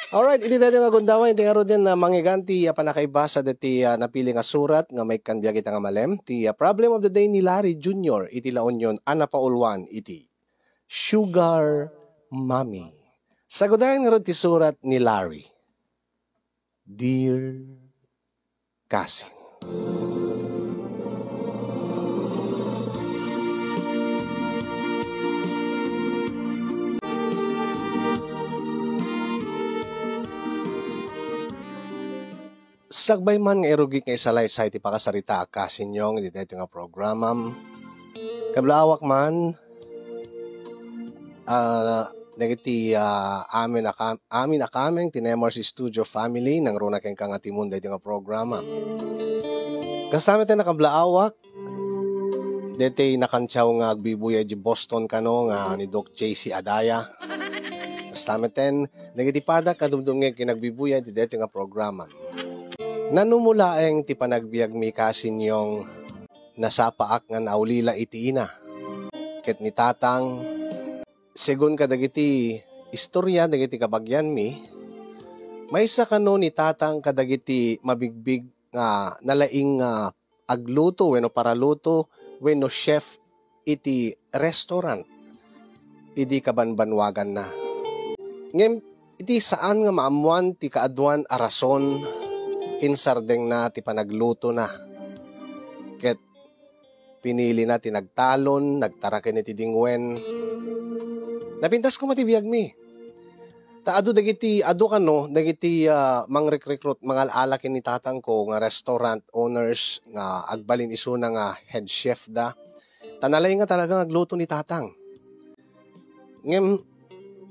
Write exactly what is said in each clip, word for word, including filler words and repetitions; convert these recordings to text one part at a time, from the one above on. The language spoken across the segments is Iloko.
Alright, iti daytoy nga gundaway, iti ngaruden a mangiganti a pannakaibasa deti, ah, napili nga surat nga maikkan biag ita nga malem, ti, ah, Problem of the Day ni Larry Junior iti La Union a napauluan iti Sugar Mommy. Sagudayen ngarud ti surat ni Larry. Dear Kasin. Sakbay man nga irugik nga isalaysay ti pakasaritaak, Kasin Yong, iti daytoy nga programam, kablaawak man, ah, dagiti, ah, amin a kam-, amin a kameng ti Nemars Studio family, nangruna kenka nga timon daytoy nga programa. Kasta met ti nakablaawak, daytoy nakantiaw nga agbibuya idiay Boston kano nga ni Doc J C Adaya. Kasta met ten, dagiti padak nga dumdumngeg ken agbibuya iti daytoy nga programa. Nanuma laeng ti panagbiagmi, Kasin Yong, nasapaak nga naulila iti ina. Ket ni Tatang, segun kadagiti istorya dagiti kabagianmi, maysa kano ni Tatang kadagiti mabigbig nga nalaing nga agluto wenno paraluto wenno chef iti restaurant idi kabanbanwaganna. Ngem iti saan nga maammoan ti kaaduan a rason, insardengna ti panaglutona. Ket pinilina ti nagtalon, nagtaraken iti dingwen. Napintas koma ti biagmi. Ta adu dagiti, adu kano dagiti, ah, mangrekrekrut, mangal-ala ken ni tatangko nga restaurant owners nga agbalin isuna nga head chef da. Ta nalaing nga talaga nga agluto ni tatang. Ngem,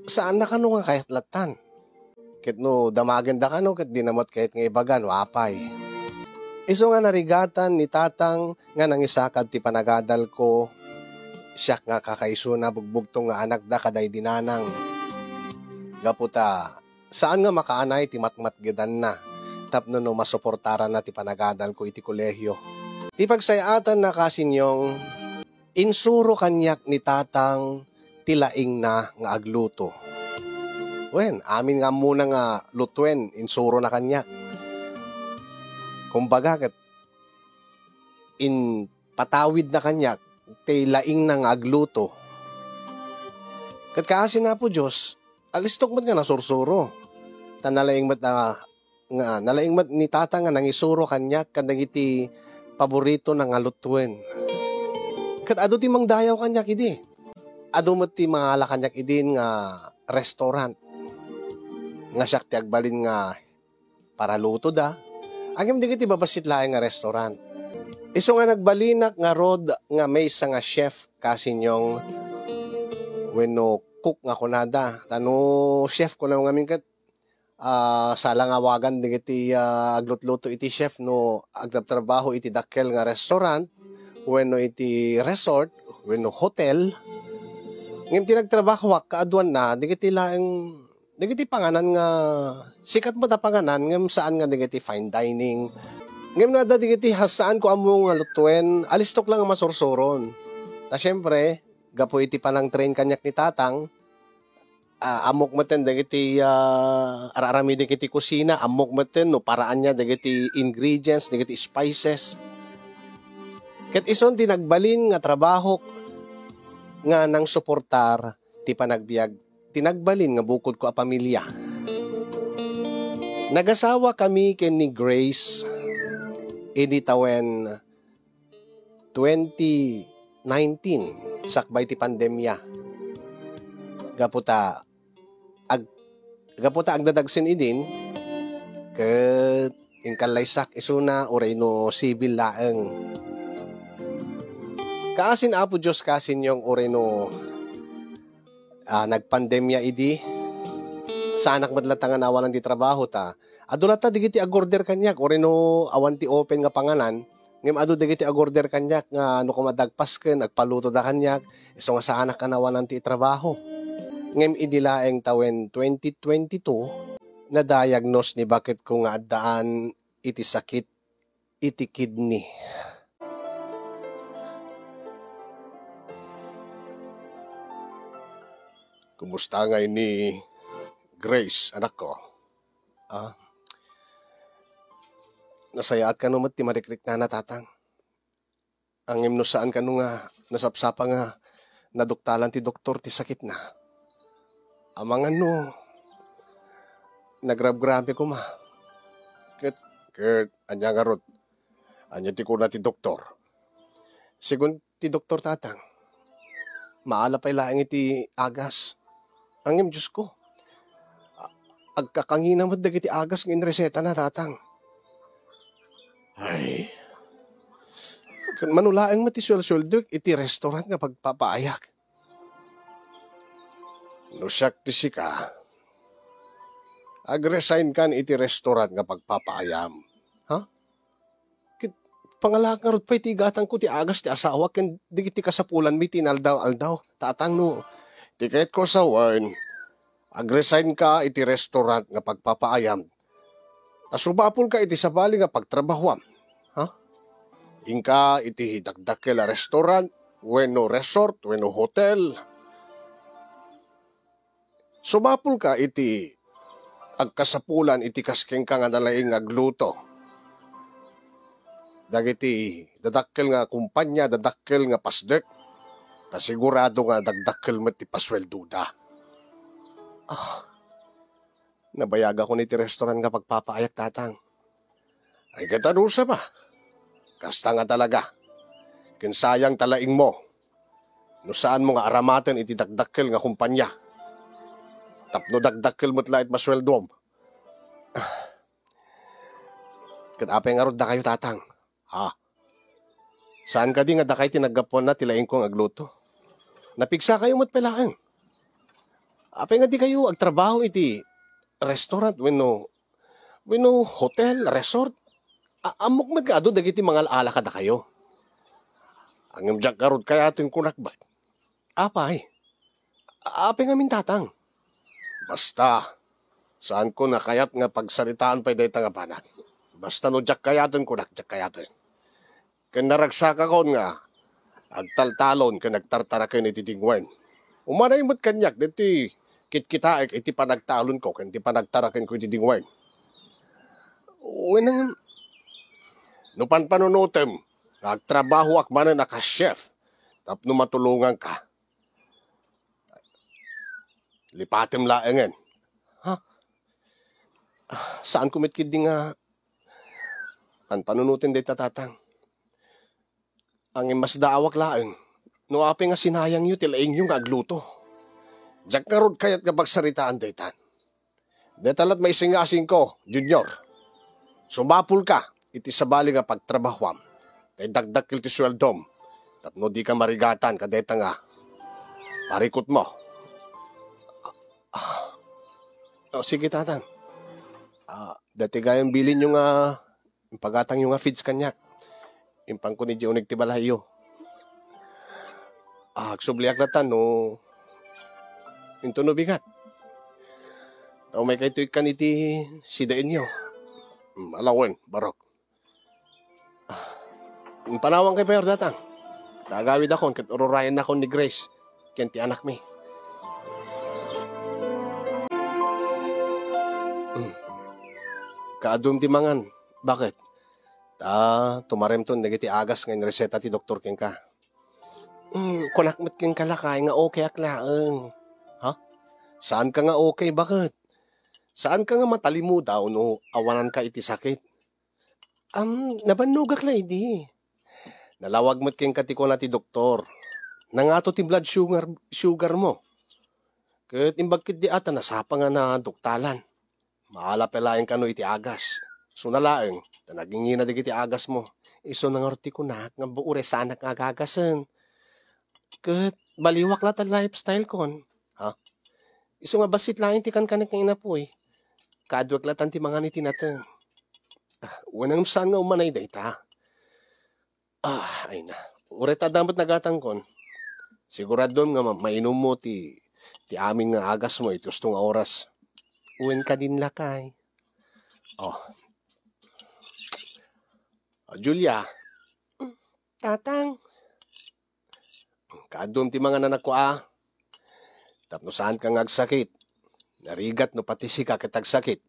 saanna kano nga kayat lattan. Ket no damagenda kano, ket dina met kayat nga ibaga no apay. Isu nga narigatan ni tatang nga nangisakad ti panagadalko, siak nga kakaisuna bugbugtong nga anakda kadaydi nanang. Gapu ta, saan nga makaanay ti matmatgedanna tapno no masuportaranna ti panagadalko iti kolehio. Ti pagsay-atanna, Kasin Yong, insuro kaniak ni tatang ti laingna nga agluto. Wen, amin nga ammona nga lutuen, insurona kaniak. Kumbaga, ket inpatawidna kaniak ti laingna nga agluto. Ket kaasi ni Apo Dios, alistok met nga nasursuro. Ta nalaing met a nga nalaing met ni tatang nga nangisuro kaniak kadagiti paboritona nga lutuen. Ket adu ti mangdayaw kaniak idi. Adu met ti mangala kaniak idin nga restaurant nga siak ti agbalin nga paralutoda. Ngem dagiti babassit laeng nga restaurant. Isu nga nagbalinak ngarud nga maysa nga chef, Kasin Yong, wenno cook nga kunada. Ta no chef kuna ngamin ket, ah, sala nga awagan dagiti, ah, aglutluto iti chef no agtrabtrabaho iti dakkel nga restaurant wenno iti resort wenno hotel. Ngem ti nagtrabahoak, kaaduanna dagiti laeng, dagiti panganan nga sikat met a panganan ngem saan nga dagiti fine dining. Ngem no adda dagiti has-, saanko ammo nga lutuen, alistok lang nga masursuron. Ta siempre, gapu iti panang-train kaniak ni tatang, ah, ammok metten dagiti, ah, ar-aramidek iti kusina, ammok metten no paraanna dagiti ingredients, dagiti spices. Ket isun ti nagbalin nga trabahok nga nangsuportar ti panagbiag ti nagbalin nga bukodko a pamilia. Nagasawakami ken ni Grace idi tawen twenty nineteen, sakbay ti pandemia. Gapu ta ag-, gapu ta agdadagsen idin, ket inkallaysak isuna uray no sibil laeng. Kaasi ni Apo Dios, Kasin Yong, uray no, ah, nagpandemia idi, saanak met latta nga naawanan ti trabaho ta adu latta dagiti agorder kaniak, uray no awan ti open nga panganan, ngem adu dagiti agorder kaniak nga no koma dagpasken, agpalutoda kaniak, isu nga saanak a naawanan ti itrabaho. Ngem idi laeng tawen twenty twenty-two, nadiagnose ni baketko nga addaan iti sakit iti kidney. Kumusta ngay ni Grace, anakko? Ah, nasayaat kano met ti marikriknana, Tatang. Ngem no saan kano nga nasapsapa nga naduktalan ti doktor ti sakitna, amangan no nagragrabe koma. Ket, ket, ania ngarud? Ania ti kuna ti doktor? Segun ti doktor, Tatang, maala pay laeng iti agas. Ngem, Diosko, a-, agkakangina met dagiti agas nga inresetana, Tatang. Ay. Ket mano laeng met ti suelsueldok iti restaurant nga pagpapaayak? No siak ti sika, agresign kan iti restaurant nga pagpapaayam. Ha? Ket pangalaak ngarud pay ti igatangko ti agas ti asawak ken dagiti kasapulanmi ti inaldaw-aldaw. Tatang, no ti kayatko a sawen, agresign ka iti restaurant nga pagpapaayam. Ta sumapulka iti sabali nga pagtrabahoam. Ha? Inka iti dakdakkel a restaurant, wenno resort, wenno hotel. Sumapulka iti agkasapulan iti kas kenka nga nalaing nga agluto dagiti dadakkel nga kumpanya, dadakkel nga pasdek, ta sigurado nga dakdakkel met ti pasueldoda. Ah, nabayagakon iti restaurant nga pagpapaayak, Tatang. Ay, ket anusama? Kasta nga talaga. Ken sayang ta laingmo no saanmo nga aramaten iti dakdakkel nga kumpanya. Tapno dakdakkel met laeng ti masueldoam. Ket apay ngarud dakayo, Tatang? Ha? Saan kadi nga dakay ti naggapuanna ti laingko nga agluto? Napigsakayo met pay laeng. Apay nga dikayo agtrabaho iti restaurant wenno, wenno hotel, resort? A-, ammok met nga adu dagiti mangal-ala kadakayo. Ngem diak ngarud kayaten kunak met. Apay? A-, apay ngamin, Tatang? Basta, saanko a kayat nga pagsaritaan pay dayta nga banag. Basta no diak kayaten kunak, diak kayaten. Ken naragsakakon nga agtaltalon ken agtartaraken iti dingwen. Umanay met kaniak ditoy kitkitaek iti panagtalonko ken ti panagtarakenko iti dingwen. Wen, no panpanunotem nga agtrabahoak manen a kas chef tapno matulonganka, lipatem laengen. Ha? Ah, saanko met ketdi nga panpanunoten dayta, Tatang. Ngem masdaawak laeng no apay nga sinayangyo ti laingyo nga agluto. Diak ngarud kayat nga pagsaritaan daytan. Dayta la't maisingasingko, Junior. Sumapulka iti sabali nga pagtrabahoam. Ta idakdakkel ti sueldom tapno dika marigatan kadayta nga parikutmo. Ah, oh, sige, Tatang. Ah, dayta gayam bilinyo nga impagatangyo nga feeds kaniak. Impanko idiay uneg ti balayyo. Ah, agsubliak latta no intono bigat. Ta umaykayto ikkan iti sidaenyo. Hmm, ala wen, Barok. Ah, impanawankay pay, Tatang. Ta agawidakon ket ururayennakon ni Grace ken ti anakmi. Hmm. Kaadum ti mangan. Baket? Ta tumaremton dagiti agas nga inreseta ti doktor kenka. Hmm, kunak met kenka, lakay, nga okayak laeng. Ha? Saanka nga okay, baket? Saanka nga matalimudaw no awananka iti sakit? Am, nabannogak la idi. Nalawag met kenka ti kuna ti doktor. Nangato ti blood sugar, sugar mo. Ket imbag ketdi a ta nasapa nga naduktalan. Maala pay laeng kano iti agas. Isuna laeng, ta nagingina dagiti agasmo. Isuna ngarud ti kunak nga uray saanak nga agagasen. Ket baliwak la ta lifestyle kon. Ha? Isu nga bassit laeng ti kankanek nga inapuy. Kaaduek latan ti mangan iti nateng. Ah, wen, saan nga umanay dayta? Ah, ay na. Uray ta adda met nagatangkon. Siguraduem nga ma-, mainummo ti, ti amin nga agasmo iti husto nga oras. Wen kadin, lakay. Oh. Oh, Julia. Tatang. Kaadum ti mangan, anakko, a. Tapno saanka nga agsakit. Narigat no pati sika ket agsakit.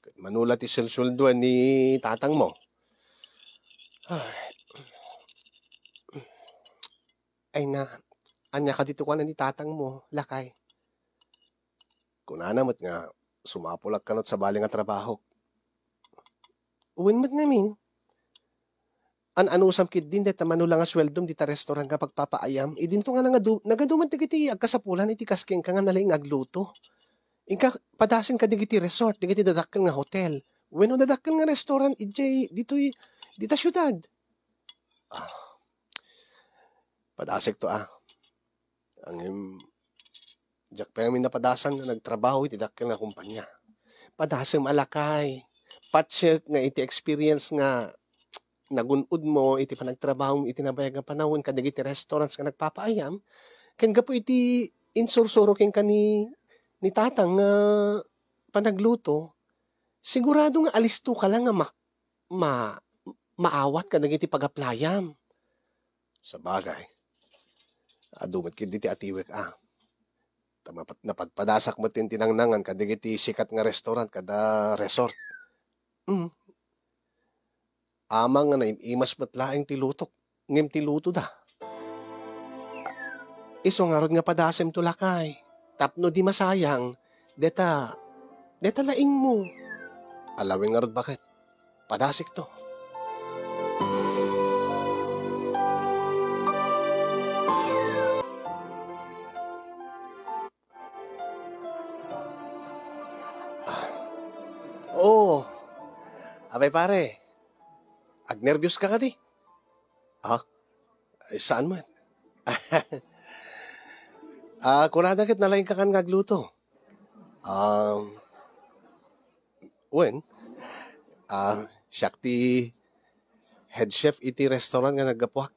Ket mano la ti suelsueldoen ni tatangmo? Ay. Ay na, ania kadi ti kuana ni tatangmo, lakay? Kunana met nga, sumapulak kano sabali nga trabahok. Wen met ngamin. An-anusam ketdin dayta mano la nga sueldom dita restaurant nga pagpapaayam, idinto nga nagadu-, nagadu met dagiti agkasapulan iti kas kenka nga nalaing nga agluto. Inka, padasenka dagiti resort, dagiti dadakkel nga hotel, wenno dadakkel nga restaurant idiay, ditoy, dita siudad. Ah, padasekto, ah. Ngem, diak pay ngamin napadasan nga nagtrabaho iti dakkel nga kompanya. Padasem a lakay. Patiek nga iti experience nga nagun-odmo iti panagtrabahom iti nabayag nga panawen kadagiti restaurants nga nagpapaayam, ken gapu iti insursuro kenka ni, ni tatang nga panagluto, sigurado nga alistoka la nga ma-, ma-, maawat kadagiti pag-applyam. Sabagay, adu met ketdi ti atiwek a. Ta mapat-, napadpadasak met ti tinangnangan kadagiti sikat nga restaurant kada resort. Mm. Amangan nga naim-imas met laeng ti lutok, ngem ti lutoda. Isu ngarud nga padasemto lakay, tapno di masayang, deta, deta laingmo. Alawen ngarud baket, padasekto. Ah. Oo. Abay, pare, agnerbios ka kadi? Ha? Ay, saan man? Ah, kunada ket nalaing ka kan nga agluto. Um, wen, ah, siak ti head chef iti restaurant nga naggapuak.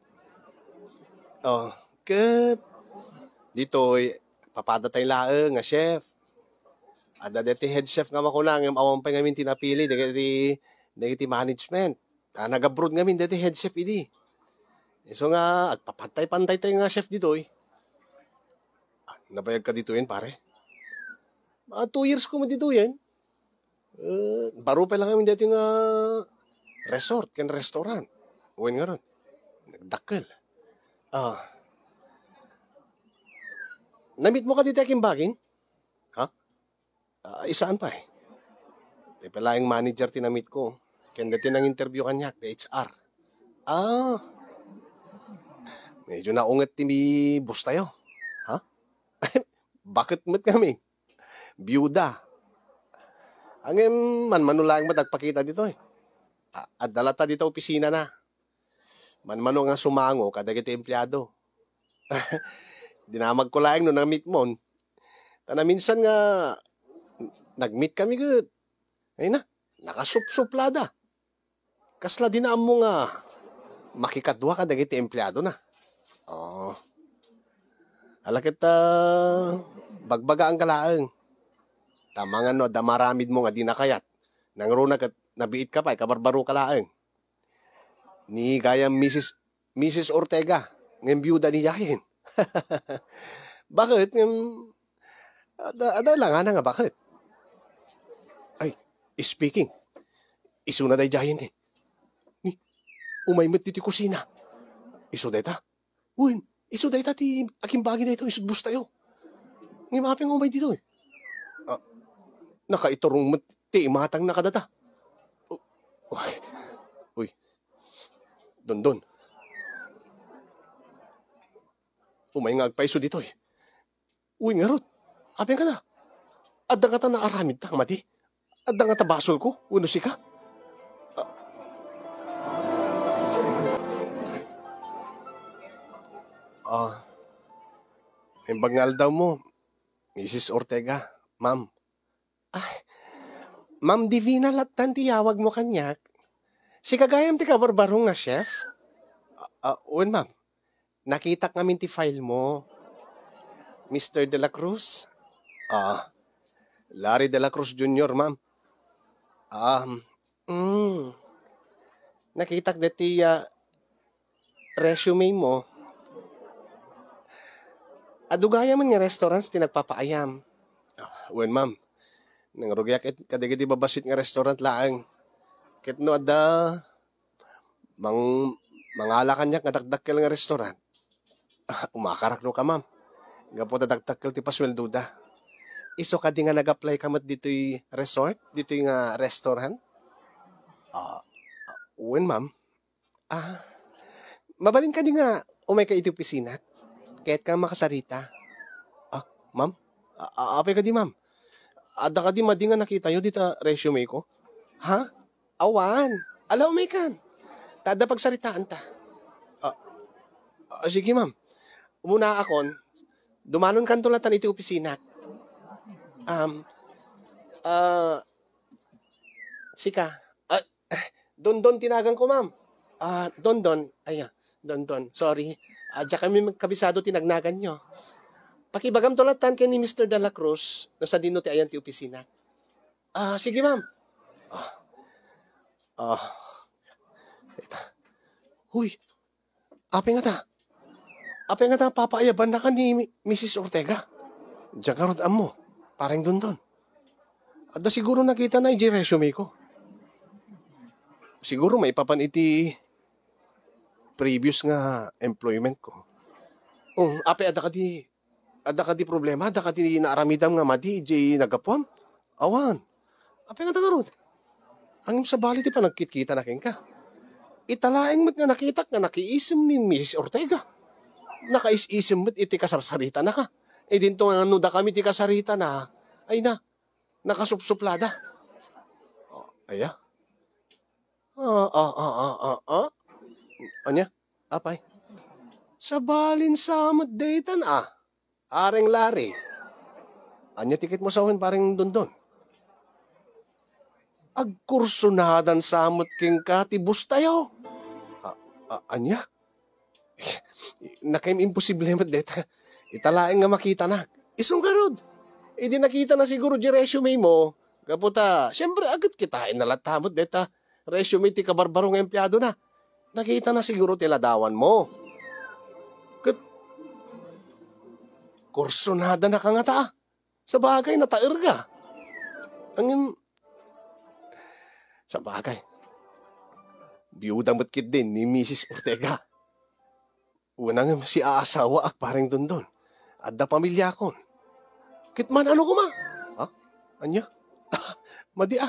Oh, ket ditoy, papada tay laeng nga chef. Adda deti head chef nga makuna, ngem awan pay ngamin ti napili dagiti, dagiti management. Ah, nag-abroad ngamin deti head chef idi. Isu nga, agpapantay-pantay tay nga chef ditoy. Ah, nabayag ka ditoyen, pare? Mga two years ko met ditoyen. Eh, baro pay lang ngamin deti nga resort ken restaurant. Wen ngarud, nagdakkel. Ah. Namit mo ka deti Akim Bagin? Ha? Ah, isaan pay? Ti pay laeng manager ti namit ko. Ken deti nang-interview kaniak, ti H R. Ah. Medyo naunget ti mi-, boss tayo. Ha? Baket met kami. Biyuda. Ngem, manmano laeng met agpakita ditoy. A-, adda latta dita opisina na. Manmano nga sumango kadagiti empleado. Dinamagko laeng no namit mon. Ta naminsan nga nag-meet kami ket, ay na, nakasupsuplada. Kasla di na ammo nga makikadua kadagiti empleado na. Oh. Ala ket, ah, bagbagaanka laeng. Ta amangan no adda maaramidmo nga di nakayat. Nangruna ket nabiitka pay, kabarbaroka laeng. Ni gayam Misis, Misis Ortega, ngem biyuda ni Jayen. Baket ngem adda, adda langana nga baket. Ay, speaking, isuna daydiayen ni. Ni, umay met ditoy kusina. Isu dayta? Wen, isu dayta ti Akim Bagin daytoy, isu't boss tayo. Ngem apay nga umay ditoy? Ah, nakaiturong met ti imatangna kadata. U-, uy, uy. Dondon. Umay nga agpaisu ditoy. Uy, ngarud. Apay kada? Adda ngata naaramidta nga madi? Adda ngata basolko wenno sika? Ah, ah, naimbag nga aldawmo, Misis Ortega, ma'am. Ah, Ma'am Divina lattan ti yawagmo kaniak. Sika gayam ti kabarbarong nga chef? Ah, ah, wen, ma'am. Nakitak ngamin ti file mo, Mister De La Cruz. Ah, Larry De La Cruz Junior, ma'am. Ah, mm. Nakitak deti, ah, resume mo. Adu gayam nga restaurants ti nagpapaayam. Ah, wen, ma'am. Nangrugiak ket kadagiti babassit nga restaurant laeng. Ket no adda mang-, mangala kaniak nga dakdakkel nga restaurant, umakarak no ka, ma'am. Gapu ta dakdakkel ti pasueldoda. Isu kadi nga nag-apply ka met ditoy resort, ditoy nga restaurant? Ah, wen, ma'am. Ah, mabalin kadi nga umayka iti opisina? Kayatko nga makasarita. Ah, ma'am? A-, a-, apay kadi, ma'am? Adda kadi madi nga nakitayo dita resume ko? Ha? Awan. Ala, umaykan. Ta adda pagsaritaanta. Ah, ah, sige, ma'am. Umunaakon, dumanonkanto latta iti opisina. Um, ah, sika. Ah, Dondon ti naganko, ma'am. Ah, Dondon. Ay, ah, Dondon. Sorry. Ah, diak kami magkabisado ti nagnaganyo. Pakibagamto latta ken ni Mister Dela Cruz no sadino ti ayan ti opisina. Ah, sige, ma'am. Ah. Ah. Ita. Huy, apay ngata? Apay ngata papaayabannaka ni Mi-, Misis Ortega? Diak ngarud ammo, pareng Dondon. Adda siguro nakitana idiay resume ko. Siguro maipapan iti previous nga employment ko. Oh, apay adda kadi, adda kadi problema? Adda kadi naaramidam nga madi idiay naggapuam? Awan. Apay ngata ngarud? Ngem sabali ti panagkitkitana kenka. Ita laeng met nga nakitak nga nakiisem ni Misis Ortega. Nakaisisem met iti kasarsaritanaka. Idinto nga no dakami ti kasaritana, ay na, nakasupsuplada. Oh, aya? Ah, ah, ah, ah, ah, ah. Ania? Apay? Sabalin sa met daytan, ah. Pareng Larry. Ania ti ketmo sawen, pareng Dondon? Agkursonadan sa met kenka ti boss tayo. A-, a-, ania? Nakaim-imposible met deta. Ita laeng nga makitana. Isu ngarud. Idi nakitana siguro di resume mo, gapu ta, siyempre, aget kitaenna latta met deta resume ti kabarbaro nga empleadona. Nakitana siguro ti ladawan mo. Ket kursonadanaka ngata, a. Sabagay, nataerka. Ngem, sabagay, biyuda met ketdin ni Misis Ortega. Wen, ngem si aasawaak, pareng Dondon. Adda pamiliakon. Ket man-ano koma? Ha? Ania? Madi, a.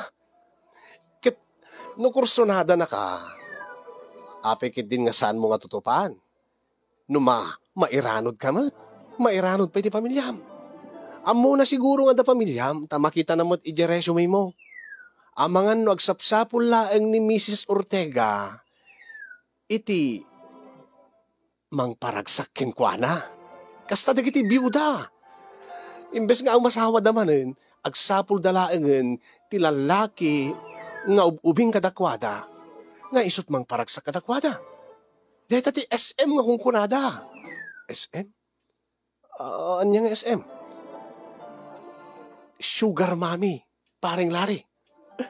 Ket no kursonadanaka, apay ketdin nga saanmo nga tutupan? No ma-, mairanudka met, mairanud pay ti pamiliam. Ammona siguro nga adda pamiliam, ta makitana met idiay resume mo. Amangan no agsapsapul laeng ni Misis Ortega iti mangparagsak kenkuana. Kasta dagiti biuda. Imbes nga umasawada manen, agsapulda laengen ti lallaki nga ub-ubing kadakuada, nga isut' mangparagsak kadakuada. Dayta ti S M nga kunkunada. S M? Ah, ania nga S M? Sugar mommy, pareng Larry.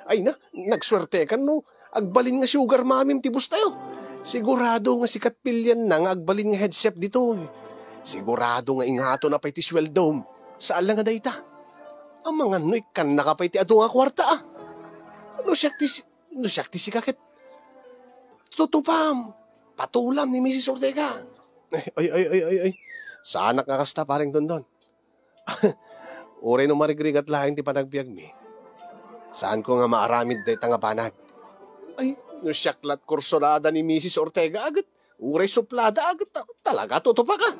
Ay na, nagsuertekan no agbalin nga sugar mommy ti boss tayo. Sigurado nga si Kat Pilian na nga agbalin nga head chef ditoy. Sigurado nga ingato na pay ti sueldom. Saan la nga dayta? Amangan no ikkannaka pay ti adu nga kuarta, a. No siak ti si-, no siak ti sika ket tutupam, patulam ni Misis Ortega. Ay, ay, ay, ay, ay, ay. Saanak nga kasta, pareng Dondon. Uray no marigrigat laeng ti panagbiagmi, saanko nga maaramid dayta nga banag. Ay, no siak lat kursorada ni Misis Ortega, aget, uray suplada, aget, ta-, talaga, tutupaka.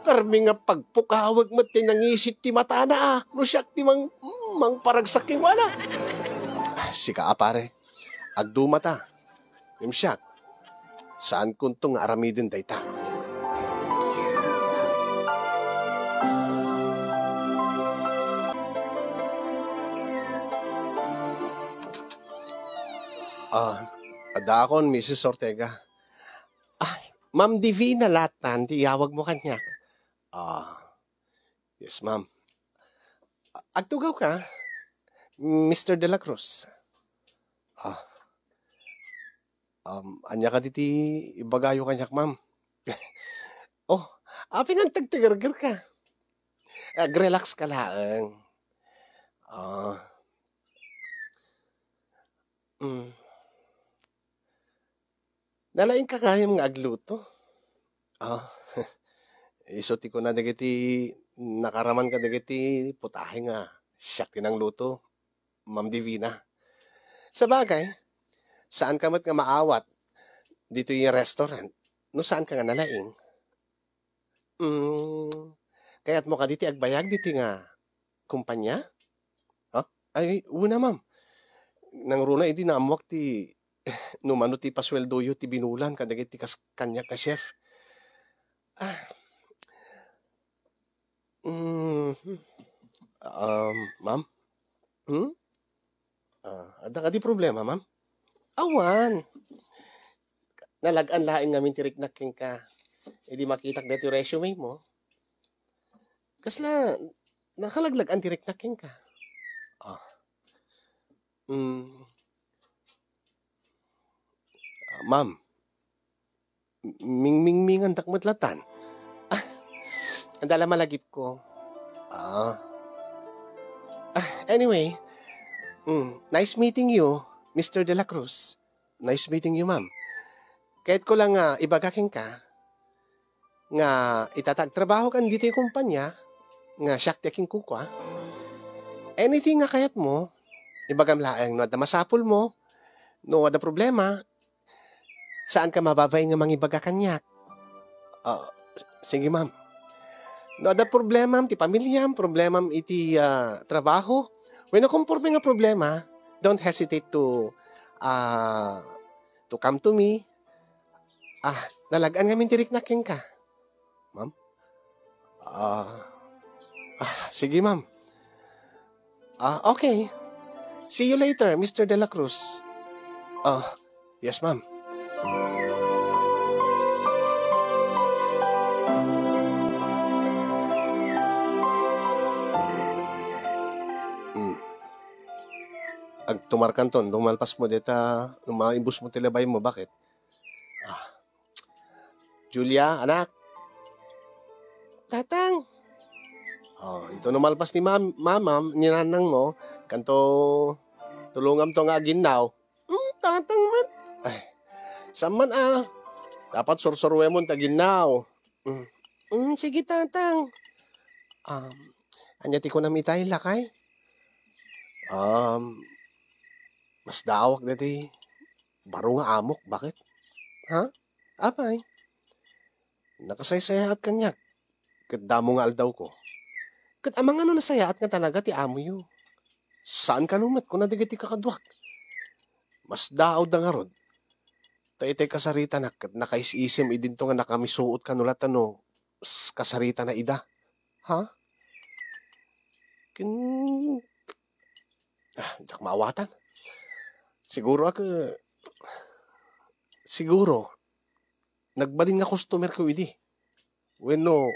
Karmi nga pagpukawek met ti nangisit ti matana, a. No siak ti mang-, mangparagsak kenkuana. Ah, sika a, pare. Agdumata. Ngem siak, saankonto nga aramiden dayta. Ah, adakon, Misis Ortega. Ah, Ma'am Divina latan ti iyawagmo kaniak. Ah, yes, ma'am. Agtugawka, Mister De La Cruz? Ah, um, ania kadi ti ibagayo kaniak, ma'am? Oh, apay nga agtagtagergerka? Agrelakska laeng. Ah, Mm. Nalaingka gayam nga agluto? Ah, isu ti kuna dagiti nakaraman kadagiti putahe nga siak ti nangluto, Ma'am Divina. Sabagay, saanka met nga maawat ditoy restaurant no saanka nga nalaing. Mm, kayatmo kadi ti agbayag ditoy nga kumpanya? Ha? Ay, wen a, ma'am. Nangruna idi naammoak ti no mano ti pasueldoyo ti binulan kadagiti kas-, kaniak a chef. Ah. Mm, hmm. Um, ma'am? Hmm? Ah, adda kadi problema, ma'am? Awan. Nalag-an laeng ngamin ti riknak kenka. Idi makitak daytoy resume mo. Kasla, nakalaglag-an ti riknak kenka. Ah. Mm. Ah, ma'am, mingmingmingandak met latan. Ah, adda la malagipko. Ah. Ah, anyway, mm, nice meeting you, Mister De La Cruz. Nice meeting you, ma'am. Kayatko lang nga ibaga kenka nga ita ta agtrabahokan ditoy kumpanya nga siak ti akinkukua. Anything nga kayatmo, ibagam laeng no adda masapulmo, no adda problema, saanka mababain nga mangibaga kaniak. Ah, sige, ma'am. No adda problemam ti pamiliam, problemam iti, ah, trabaho, wenno konporme nga problema, don't hesitate to, ah, to come to me. Ah, nalag-an ngamin ti riknak kenka. Ma'am? Ah, ah, sige, ma'am. Ah, okay. See you later, Mister De La Cruz. Ah, yes, ma'am. Mm. Agtumarkanton, lumalpas mo deta, lumaibos mo ti labay mo, bakit? Ah. Julia, anak. Tatang. Oh, ito no malpas ni mam-, mamam, ni nanang mo, kanto tulongam to nga aginnaw. Mm, tatang met. Ay, saan man, ah. Dapat sursuruemon ta ginnaw. Mm. Mm, sige, tatang. Um, anya ti kunam itay, lakay? Um, mas daawak dati baro nga amok, bakit? Ha? Apay? Nakasaysayaat kaniak, ket damo nga aldawko. Ket amangan no nasayaat nga talaga ti amoyo. Saan kano met, kuna dagiti kakaduak. Mas daawda ngarud. Ta itay kasaritanak ket nakaisisim idinto nga nakamisuot kano latta no s-, kasaritana ida. Ha? Ken, ah, diak maawatan. Siguro ak-, siguro, nagbalin nga customer ko idi. Wenno,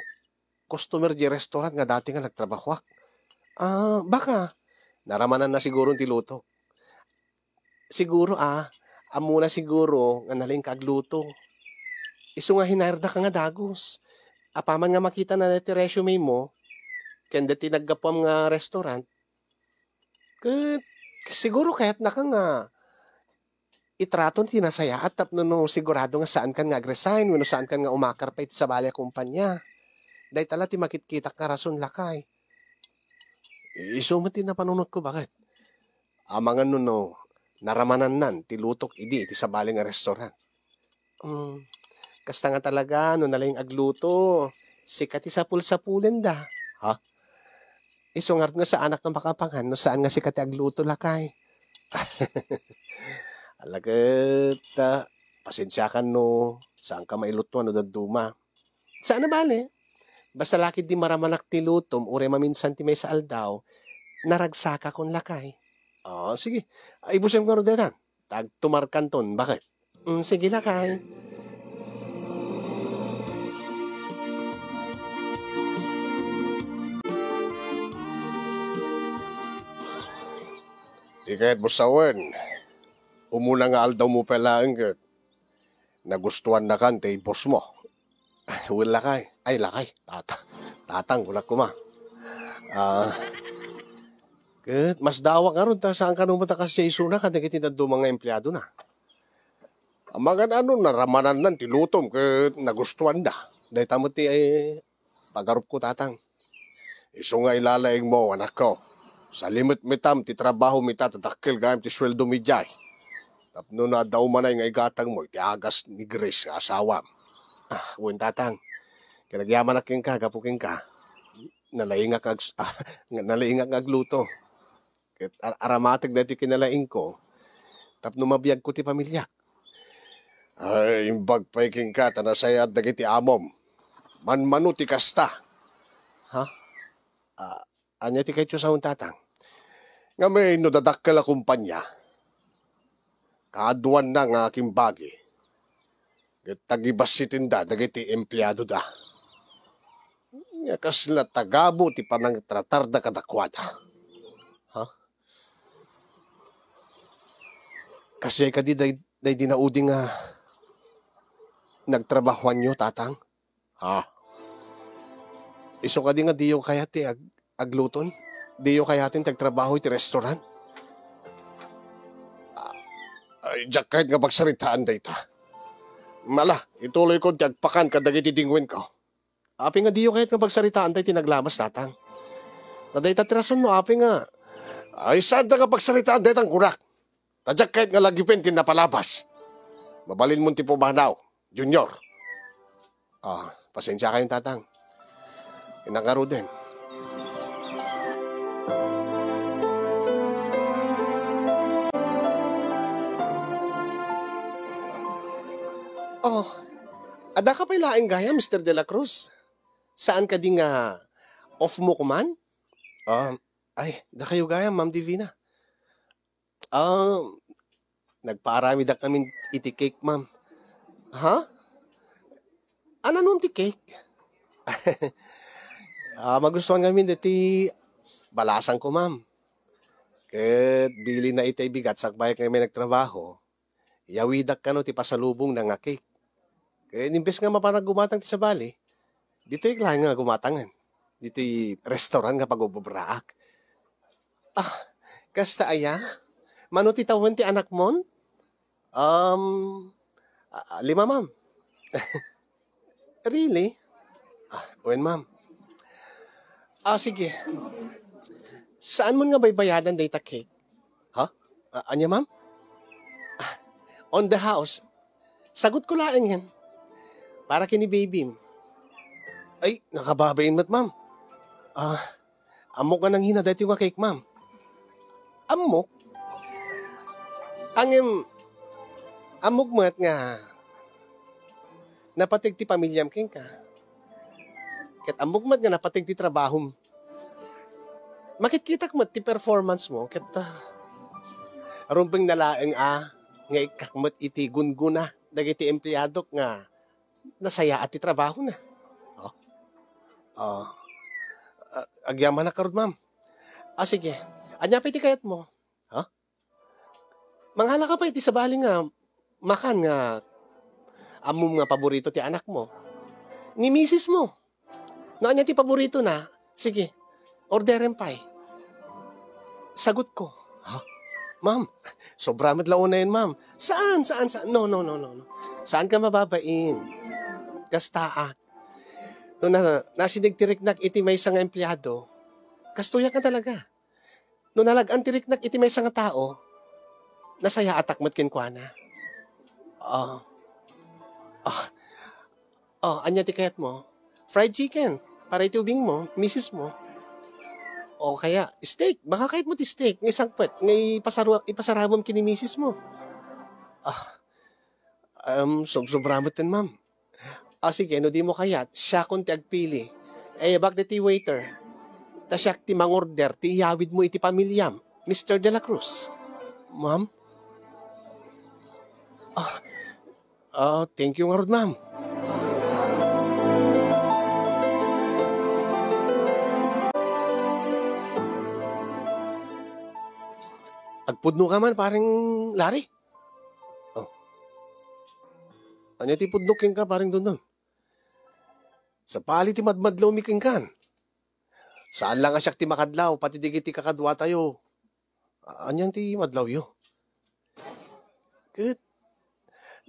customer di restaurant nga dati nga nagtrabahoak. Ah, baka, naramananna siguro ti lutok. Siguro, ah, ammona siguro nga nalaingka agluto. Isu nga hinireda ka nga dagus. Apaman nga makitana ti resume mo, ken deti naggapuam nga restaurant, ket siguro kayatnaka nga itrato ti nasayaat tapno no sigurado nga saankan nga agresign wenno saankan nga umakar pay iti sabali a kumpanya. Dayta la ti makitkitak nga rason, lakay. Isu met ti napanunotko, baket. Amangan no, no, naramanannan ti lutok idi iti sabali nga restaurant. Mm, kasta nga talaga, no nalaing agluto, sika ti sapul-sapulenda. Ha? Isu ngarud nga saanak nga makapangan no saan nga sika ti agluto, lakay. Ala ket, ah, pasensiakan no saanka mailutuan no dadduma. Saan a bale. Basta lakay di maramanak ti lutom uray maminsan ti maysa aldaw, naragsakakon, lakay. Ah, sige. Ay, ibusem ngarud daytan. Tagtumarkanton, baket? Mm, sige, lakay. Iket, Boss Sawen, umuna nga aldaw mo pay laeng ket nagustuannakan ti boss mo. Wen, lakay. Ay, lakay. Tata-, tatang, kunak koma. Ah, Ket masdawak ngarud ta saan kano met a kasdiay isuna kadagiti dadduma nga empleadona. Amangan ano, naramananna ti lutom ket nagustuanda. Dayta met ti, eh, pagarupko, Tatang. Isu nga ilalaingmo, anakko. Salimetmetam ti trabahom ita ta dakkel gayam ti sueldom idiay. Tapno no adda umanay nga igatangmo iti agas ni Grace nga asawam. Ah, wen, Tatang. Ket agyamanak kenka, gapu kenka. Nalaingak nga ag-, nalaingak nga agluto. Ket ar-, aramateg daytoy kinalaingko tapno mabiagko ti pamiliak. Ay, imbag pay kenka ta nasayaat dagiti amom. Manmano ti kasta. Ha? Ah, ania ti kayatyo sawen, Tatang? Ngamin no dadakkel a kompania, kaaduanna nga akimbagi, ket tagibassitenda dagiti empleadoda. Nga kasla tagabu ti panangtratarda kadakuada. Ha? Kasdiay kadi day-, daydi naudi nga nagtrabahoanyo, Tatang? Ha? Isu kadi nga diyo kayat ti ag-, agluton? Diyo kayaten ti agtrabaho iti restaurant? Ah, ay, diak kayat nga pagsaritaan dayta. Ala, ituloyko ti agpakan kadagiti dingwenko. Apay nga diyo kayat nga pagsaritaan dayta ti naglamas, Tatang? Ta dayta ti rason no apay nga, ay, saanta nga pagsaritaan dayta nga kunak. Ta diak kayat nga lagipen ti napalabas. Mabalinmon ti pumanaw, Junior. Ah, pasensiakayon, Tatang. Innak ngaruden. Oh, adda ka pay laeng gayam, Mister De La Cruz? Saan kadi nga off mo kuman? Ah, ay, dakayo gayam, Ma'am Divina. Ah, nagpaaramidak ngamin iti cake, ma'am. Ha? Ania ngamin ti cake? Ah, magustuhan ngamin daytoy balasangko, ma'am. Ket bilinna itay bigat sakbay nga immay nagtrabaho, iyawidak kano ti pasalubongna nga cake. Ket imbes nga mapanak gumatang ti sabali, ditoy laeng nga gumatangen. Ditoy restaurant nga pag-ububraak. Ah, kasta aya? Mano ti tawen ti anakmon? Um, ah, lima, ma'am. Really? Ah, wen, ma'am. Ah, sige. Saanmon nga baybayadan dayta cake? Ha? Ah, ania, ma'am? Ah, on the house. Sagutko laengen. Para ken ni babym. Ay, nakababain met, ma'am. Ah, ammok nga nanghina daytoy nga cake, ma'am. Ammok? Ngem, ammok met nga napateg ti pamiliam kenka. Ket ammok met nga napateg ti trabahom. Makitkitak met ti performance mo, ket, ah, rumbengna laeng a nga ikkak met iti gunggona dagiti empleadok nga nasayaat ti trabahona. Oh. Oh. Ah, agyamanak ngarud, ma'am. Ah, sige. Ania pay ti kayatmo? Ha? Mangalaka pay iti sabali nga makan nga ammom nga paborito ti anakmo. Ni misismo. No ania ti paboritona, sige, orderen pay. Sagutko, "Ha? Ma'am, sobra met la unayen, ma'am." "Saan, saan, saan? No, no, no, no, no. Saanka mababain. Kastaak. No na, nasideg ti riknak iti maysa nga empleado, kastoyak nga talaga. No nalag-an ti riknak iti maysa nga tao, nasayaatak met kenkuana." Ah. Ah. Oh, ania ti kayatmo? Fried chicken, para iti ubingmo, misismo. O kaya, steak, baka kayatmo ti steak, nga isangpet, nga ipasaru-, ipasarabam ken ni misismo. Ah, um, sobsobra met ten, ma'am. Ah, sige, no dimo kayat, siakon ti agpili. Ayabak daytoy waiter. Ta siak ti mangorder ti iyawidmo iti pamiliam, Mister De La Cruz. Ma'am? Ah, ah, thank you ngarud, ma'am. Agpudno ka man, pareng Larry? Oh. Ania ti pudnok kenka, pareng Dondon? Sapay ti madmadlawmi kenkan. Saan la nga siak ti makadlaw, pati dagiti kakaduatayo. A-, anian ti madlawyo? Ket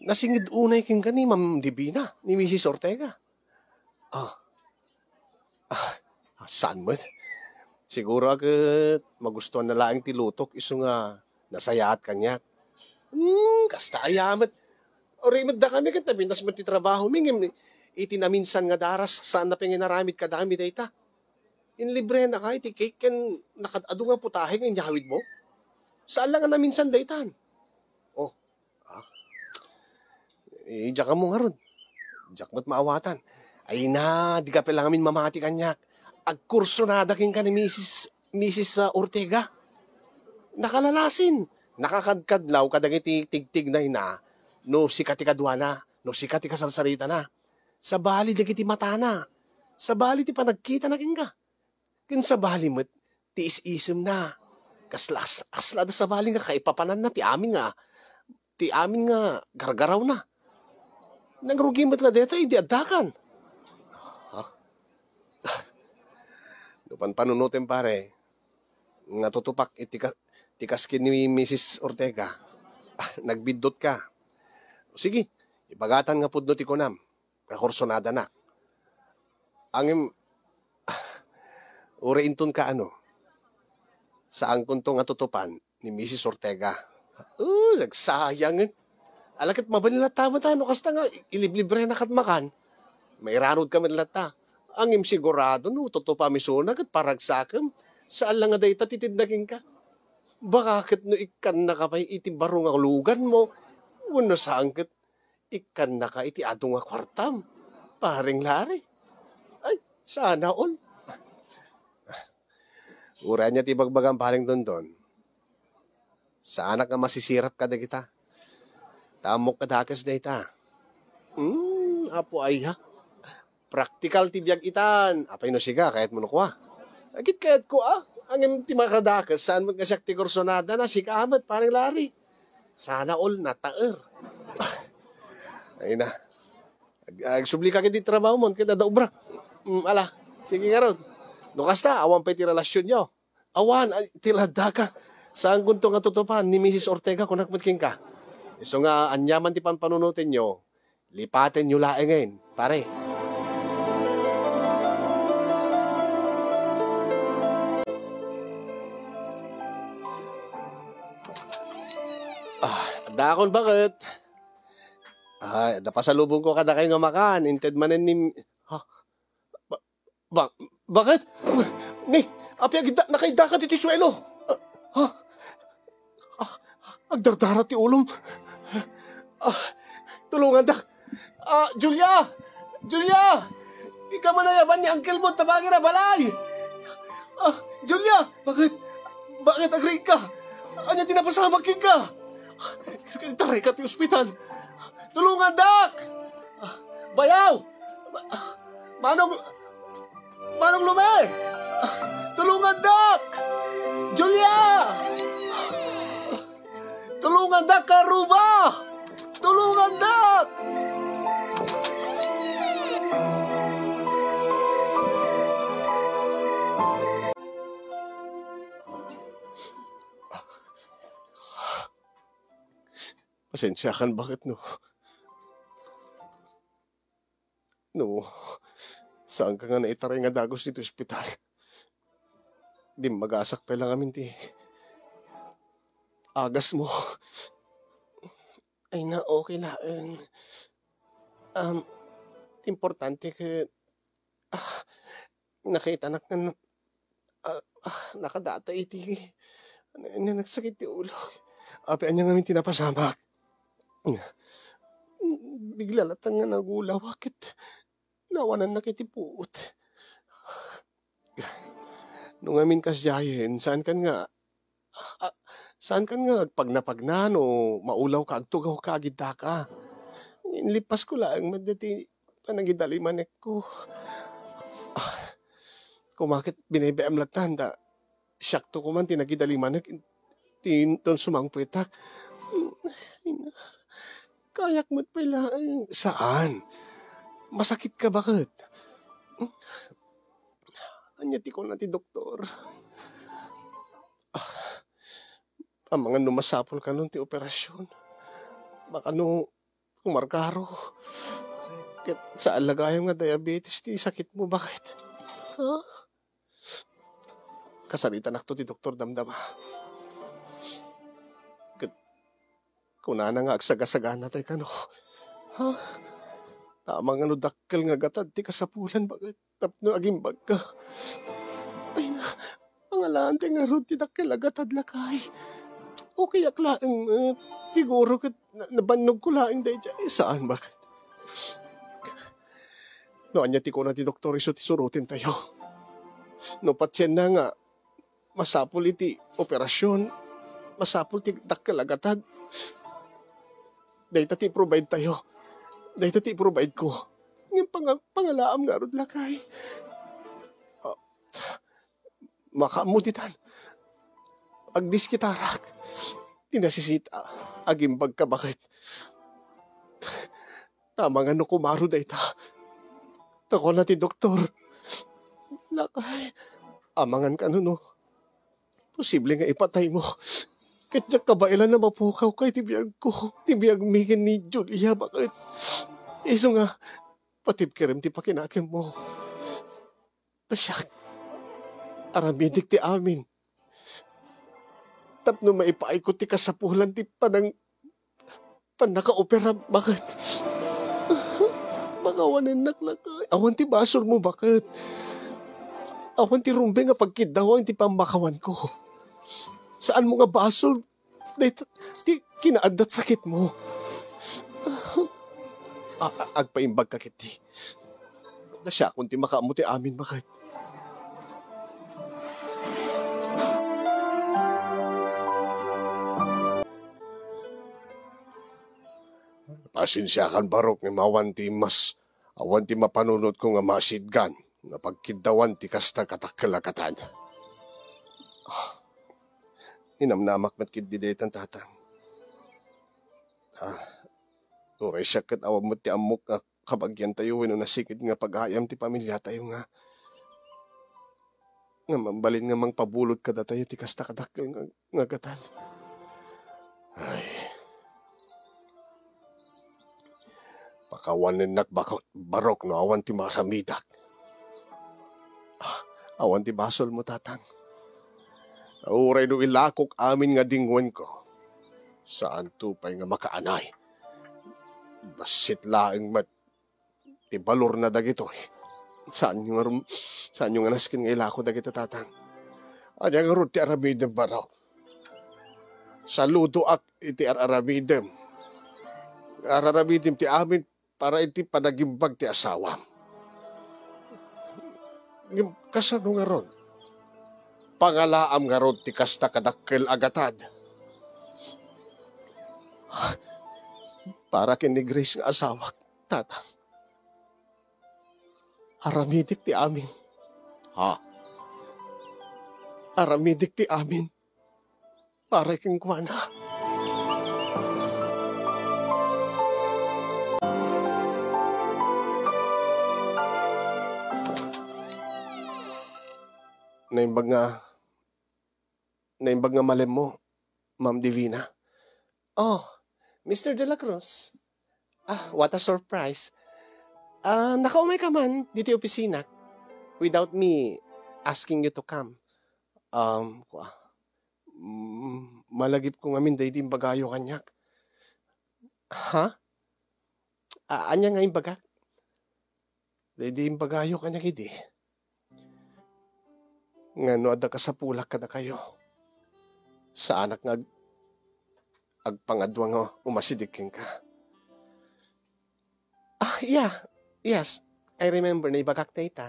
nasinged unay kenka ni Ma'am Divina, ni Misis Ortega. Ah. Ah, saan met? Siguro a ket magustuanna laeng ti lutok isu nga nasayaat kaniak. Hmm, kasta aya met. Uray met dakami ket napintas met ti trabahomi, ngem iti naminsan nga daras, saanna pay nga inaramid kadakami dayta. Inlibrenaka iti cake ken nakad-adu nga putahe nga inyawidmo? Saan la nga naminsan daytan? Oh, ah. Eh, diak ammo ngarud. Diak met maawatan. Ay na, dika pay la ngamin mamati kaniak. Agkursunada kenka ni Misis, Misis, ah, Ortega. Nakalalasin. Nakakadkadlaw kadagiti tigtignayna no sika ti kaduana, no sika ti kasarsaritana. Sabali dagiti matana. Sabali ti panagkitana kenka. Ken sabali met ti is-isemna. Kasla, kasla da sabali nga kaipapananna ti amin nga, ti amin nga gargarawna. Nangrugi met la dayta idi addakan. Ha? No panpanunotem, pare, nga tutupak iti ka-, ti kaskin ni Misis Ortega. Nagbiddutka. Sige, ibagatan nga pudno ti kunam. Nga kursunadana. Ngem, uray inton kaano, saankonto nga tutupan ni Misis Ortega. Oh, nagsayangen. Ala ket mabalin latta met, a, no kasta nga iliblibrenak met makan. Mairanudka met latta. Ngem sigurado no tutupam isuna ket paragsakem. Saan la nga dayta ti tedna kenka. Baka ket no ikkannaka pay iti baro nga luganmo, wenno saan ket ikkannaka iti adu nga kuartam, Pareng Larry. Ay, sana all. Uray ania ti ibagbagam, Pareng Dondon. Saanak nga masisirap kadagita. Ta ammok a dakes dayta. Hmm, apo aya. Praktikal ti biag itan. Apay no sika, kayatmo no kua? Agid kayatko, a. Ngem ti makadakes, saan met nga siak ti kursunadana, sika met, Pareng Larry. Sana all nataer. Ay na. Ag-, agsubli ka ket ti trabaho mo, ket adda obrak. Mm, ala. Sige ngarud. No kasta, awan pay ti relasionyo. Awan, ay, ti laddaka. Saankonto nga tutupan ni Misis Ortega, kunak met kenka. Isu nga, aniaman ti panpanunotenyo, lipatenyo laengen, pare. Ah, addaakon baket. Ay, adda pasalubongko kadakayo nga makan, inted manen ni, ha? Ba-, ba-, baket? Ni, apay agidda-, nakaiddakan iti suelo? Ah, ha? Ah, agdardara ti ulom. Ah, tulongandak. Ah, Julia! Julia! Ika man ayaban ni uncle mo, tabangen a balay! Ah, Julia! Baket? Baket agriingka? Ania ti napasamak kenka? Itarayka ti ospital. Tulongandak! Ah, bayaw! Ma-, Manong, Manong Lumi! Ah, tulongandak! Julia! Tulongandak, Karuba! Tulongandak! Pasensiakan, baket no. No, saanka nga naitaray nga dagus iti ospital? Dimmagasak pay la ngamin ti agasmo. Ay na, okay laeng. Um, ti importante ket, ah, nakitanak nga na-, ah, ah, nakadata iti, na-, nagsakit ti ulok. Apay ania ngamin ti napasamak? Bigla latta nga nagulaw ket nawanannak iti puot. No ngamin kasdiayen, saankan nga, ah, saankan nga agpagnapagna no maulawka, agtugawka, agiddaka. Inlippasko laeng met dayta panagidalimanekko. Ah, koma ket binaybayaam latta, ta siakto koman ti nagidalimanek, ti inton sumangpetak. Ay na, kayak met pay laeng. Saan? Masakitka, baket? Ania ti kuna ti doktor? Ah, amangan no masapul kanon ti operasyon. Baka no kumarkaro. Ket saan la gayam nga diabetes ti sakitmo, baket? Ha? Kasaritanakto ti doktor, damdama. Ket kunana nga agsagasaganatay kano. Ha? Tama nga no dakkel nga gatad ti kasapulan, baket? Tapno agimbagka. Ay na, pangalaantay ngarud ti dakkel a gatad, lakay. Okay ak laeng, eh, siguro ket na-, nabannogko laeng daydiay. Saan, baket? No ania ti kuna ti doktor, isu ti surotentayo. No patienna nga masapul iti operasyon, masapul ti dakkel a gatad, dayta ti i-provide tayo. Dayta ti i-provide ko. Ngem panga-, pangalaam ngarud, lakay. Ah, makaammo ditan. Agdiskitarak. Ti nasisita, agimbagka, baket? Tama nga no kumaro dayta. Ta kuna ti doktor, lakay, amangan kano no posible nga ipataymo. Ket diak kabaelan a mapukawka iti biagko, ti biagmi ken ni Julia, baket? Isu nga, patibkerem ti pakinakemmo. Ta siak, aramidek ti amin tapno maipaayko ti kasapulan ti panang-, pannakaoperam, baket? Makawanennak, lakay. Awan ti basolmo, baket? Awan ti rumbeng a pagkiddawang ti pammakawanko. Saanmo nga basol dayta ti kinaaddat sakitmo. A-, a-, agpaimbagka ketdi. Nasiakon ti makaammo ti amin, baket? Pasensiakan, Barok, ngem awan ti mas-, awan ti mapanunotko nga masidgan nga pagkiddawan ti kasta kadakkel a gatad. Ah, inamnamak met ketdi daytan, Tatang. Ah, uray siak ket awan met ti ammok nga kabagiantayo wenno nasikid nga pag-ayam ti pamiliatayo nga, nga mabalin nga mangpabulod kadatayo ti kasta kadakkel nga, nga gatad. Ay. Pakawanennak, bako-, Barok, no awan ti maaramidak. Ah, awan ti basolmo, Tatang. Uray no ilakok amin nga dingoenko, saanto pay nga makaanay. Bassit laeng met ti balorna dagitoy. Saanyo nga rum-, saanyo nga nasken nga ilako dagita, Tatang? Ania ngarud ti aramidem, Barok? Saludoak iti ar-aramidem. Ar-aramidem ti amin para iti panagimbag ti asawam. Ngem kasano ngarud? Pangalaam ngarud ti kasta kadakkel a gatad? Para ken ni Grace nga asawak, Tatang. Aramidek ti amin. Ha? Aramidek ti amin para kenkuana. Naimbag nga, naimbag nga malemmo, Ma'am Divina. Oh, Mister De La Cruz. Ah, what a surprise. Ah, nakaumayka man ditoy opisina without me asking you to come. Um, kua-, mm, malagipko ngamin daydi imbagayo kaniak. Ha? Ah, ania nga imbagak? Daydi imbagayo kaniak idi nga no adda kasapulak kadakayo, saanak nga ag-, agpangadua nga umasideg kenka. Ah, yeah. Yes, I remember, naibagak dayta.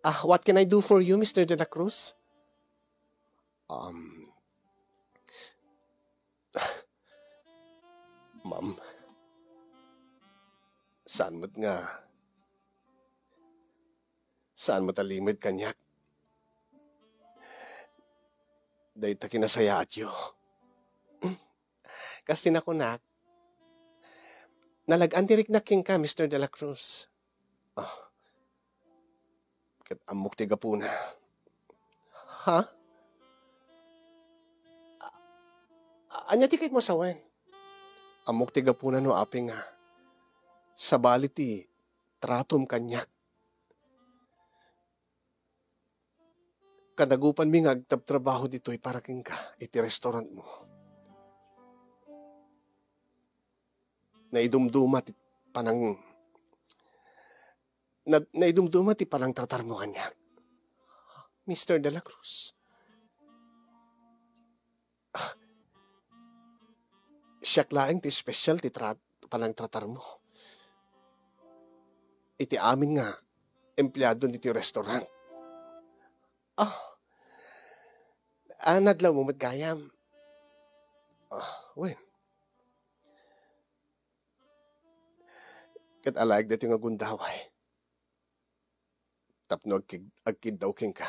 Ah, what can I do for you, Mister De La Cruz? Um, Ma'am, saan met nga, saan met a limed kaniak dayta kinasayaatyo? Kas ti nakunak, nalag-an ti riknak kenka, Mister De La Cruz. Ah, Ket ammok ti gapuna. Ha? A-, ania ti kayatmo a sawen? Ammok ti gapuna no apay nga sabali ti tratom kaniak. Kadagupanmi nga agtrabtrabaho ditoy para kenka iti restaurantmo. Naidumduma ti panang-, na-, naidumduma ti panangtratarmo kaniak, Mister De La Cruz. Ah, siak laeng ti special ti tra-, panangtratarmo iti amin nga empleado ditoy restaurant. Ah, ah, nadlawmo met gayam. Ah, wen. Ket alaek daytoy nga gundaway tapno agkig-, agkiddaw kenka.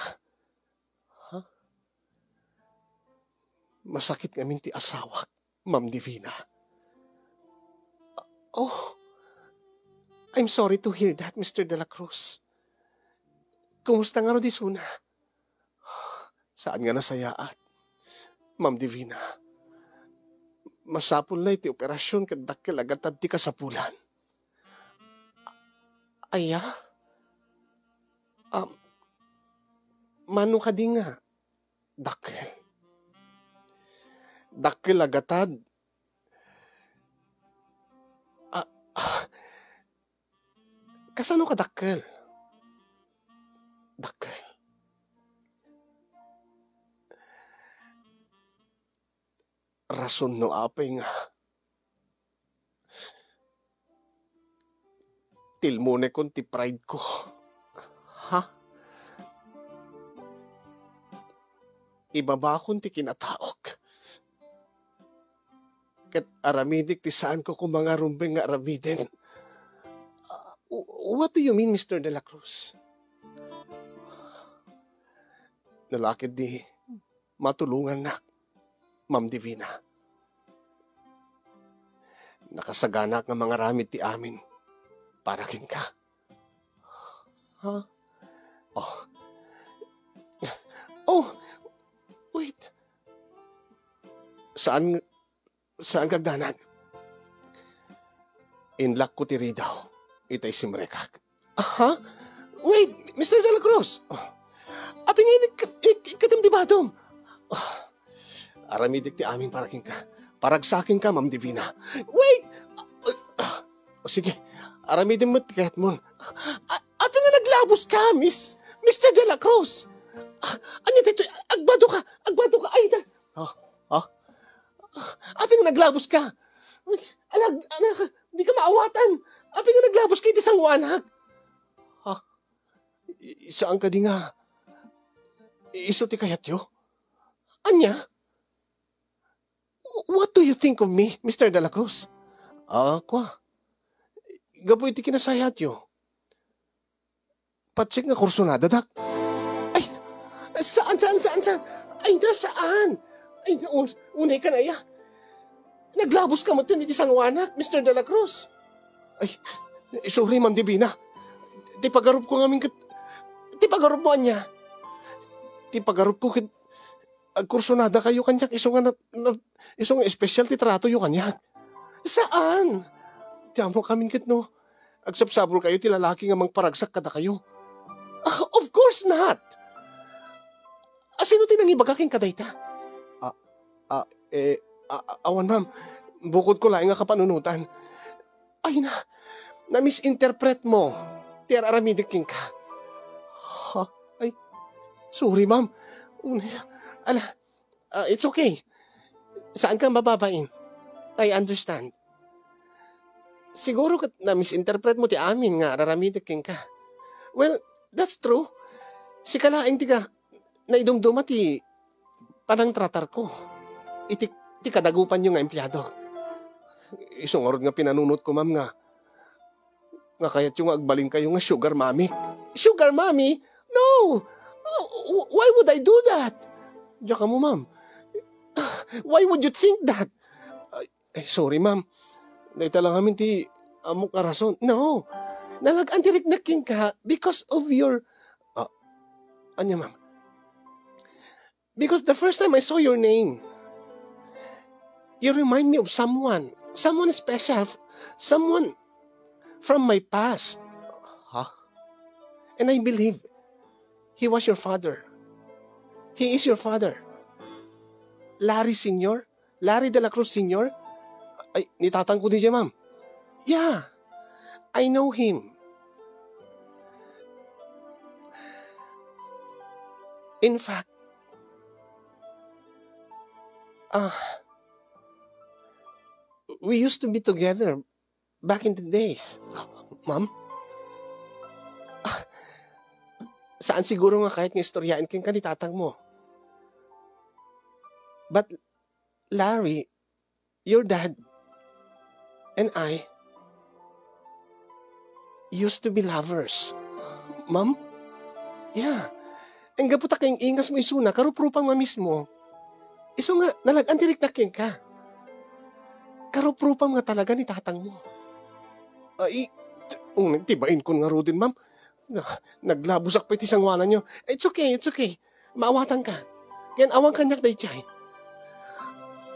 Ha? Masakit ngamin ti asawak, Ma'am Divina. Oh, I'm sorry to hear that, Mister De La Cruz. Kumusta ngarud isuna? Saan nga nasayaat, Ma'am Divina. Masapul la iti operasyon ket dakkel a gatad ti kasapulan. Aya? Um, mano kadi nga dakkel? Dakkel a gatad? Ah, ah, kasano ka dakkel? Dakkel. Rason no apay nga tilmonekon ti pride ko. Ha? Ibabakon ti kinataok. Ket aramidek ti saanko koma nga rumbeng nga aramiden. Uh, what do you mean, Mister De La Cruz? No la ketdi matulongannak, Ma'am Divina. Nakasaganak nga mangaramid ti amin para kenka. Ha? Oh. Oh, wait. Saan, saan kagdanag? Inlakko ti ridaw ita isimrekak. Aha? Wait, Mister De La Cruz. Oh. Apay nga inik-, ik-, ikkatem ti badom? Oh. Aramidek ti amin para kenka. Paragsakenka, Ma'am Divina. Wait! Ah, ah, oh, sige. Aramidem met ti kayatmon. A-, apay nga naglabos ka, Miss, Mister De La Cruz? Ah, ania daytoy? Agbado ka! Agbado ka! Ay, da-, oh, oh. Apay nga naglabos ka? Uy, alag-, anak, di ka maawatan. Apay nga naglabos ka iti sangoanak? Ha? I-, saan kadi nga isu ti kayatyo? Ania? What do you think of me, Mister De La Cruz? Ah, kwa. Gapu iti kinasayatyo. Patsek nga kursunada, Dak. Ay, saan, saan, saan, saan? Ay, na, saan? Ay, na, un-, unay ka na, ya. Naglabos ka met iti sangoanak, Mister De La Cruz. Ay, sorry, Ma'am Divina. Ti pagarup ko ngamin ket, ti pagarup mo ania? Ti pagarup ko ket, agkursunada kayo kaniak, isu nga na, na, isu nga espesyal ti trato yo kaniak. Saan? Ti ammok amin ket no, agsapsapul kayo ti lalaki nga mangparagsak kadakayo. Ah, of course not! A, sino ti nangibaga kenka dayta? Ah, ah, eh, ah, ah, awan, ma'am. Bukod ko laeng nga kapanunotan. Ay na, na-misinterpret mo ti ar-aramidek kenka. Ha? Ay, sorry, ma'am. Unay, ala, ah, it's okay. Saan ka mababain? I understand. Siguro ket na-misinterpret mo ti amin nga ar-aramidek kenka. Well, that's true. Sika laeng ti ka-, naidumduma ti panangtratarko iti, ti kadagupanyo nga empleado. Isu ngarud nga pinanunotko, ma'am, nga, nga kayatyo nga agbalinkayo nga sugar mommy. Sugar mommy? No! Uh, why would I do that? Diak ammo, ma'am. Why would you think that? Ay, sorry, ma'am. Dayta lang amin ti ammok a rason. No. Nalag-an ti riknak kenka because of your, ah, Anya, ma'am? Because the first time I saw your name, you remind me of someone, someone special, someone from my past. Huh? And I believe he was your father. He is your father. Larry Senior? Larry de la Cruz Senior? Ay, ni tatang ko diay, ma'am. Yeah, I know him. In fact, ah, we used to be together back in the days. Ma'am? Ah, saan siguro nga kayat nga istoryaen kenka ni tatang mo. But Larry, your dad, and I used to be lovers. Ma'am? Yeah. Enggapu ta kaing-ingas mo isuna, karuprupam nga mismo. Isu nga, nalag-an ti riknak kenka. Karuprupam nga talaga ni tatang mo. Ay, t-, uneg ti bain ko ngaruden, ma'am. Na, naglabusak pay ti sangoananyo. It's okay, it's okay. Maawatanka. Ken awan kaniak daydiay.